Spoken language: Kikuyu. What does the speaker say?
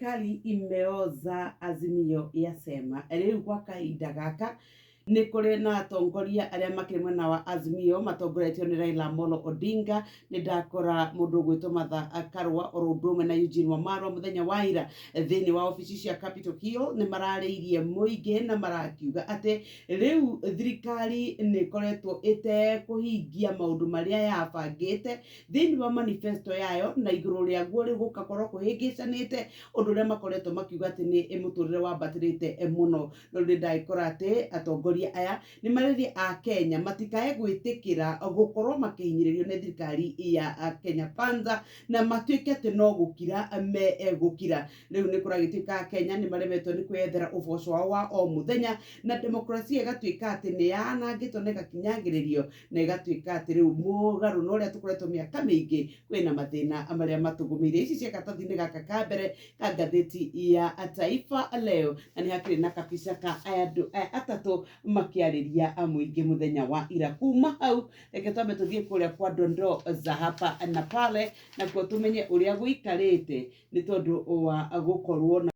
Serikali imeoza, Azimio yasema. Rĩu gwa kahinda gaka nĩ kũrĩ na atongoria arĩa makĩrĩ mwena wa Azimio matongoretio nĩ Raila Amolo Odinga. Nĩ ndakora mũndũ ũgwĩtwo Martha Karua oro ũndũ ũmwe na Eugene Wamalwa mũthenya wa ira thĩinĩ wa obici cia Capitol Hill nĩ mararĩirie mũingĩ na marakiuga atĩ rĩu thirikari nĩ ĩkoretwo ĩtekũhingia maũndũ marĩa yabangĩte thĩinĩ wa manifesto yayo, na igũrũ rĩaguo rĩu gũgakorwo kũhĩngĩcanĩte ũndũ ũrĩa makoretwo makiuga atĩ nĩ mũtũrĩre wambatĩrĩte mũno. No rĩu ndagĩkora atĩ atongoria aya nĩ marĩrie a Kenya matikae gwĩtĩkĩra gũkorwo makĩhinyĩrĩrio nĩ thirikari ya Kenya Kwanza na matuĩke atĩ no gũkira me gũkira. Rĩu nĩ kũragĩtuĩka Kenya nĩ maremetwo nĩ kwĩyethera ũboco wao wa o mũthenya, na demokrasia ĩgatuĩka atĩ nĩ yanangĩtwo na ĩgakinyangĩrĩrio na ĩgatuĩka atĩ rĩu mũgarũ na ũrĩa tũkoretwo mĩaka mĩingĩ kwĩna mathĩna marĩa matũgũmĩire. Ici cia karatathi-inĩ gaka ka mbere ka ngathĩti ya Taifa Leo, na nĩ hakĩrĩ na kabica ka andũ aya atatũ makĩarĩria mũingĩ mũthenya wa ira. Kuma hau reke twambe tũthiĩ kũrĩa kwa dondoo za hapa na pale, nakuo tũmenye ũrĩa gũikarĩte nĩ tondũ wa gũkorwo na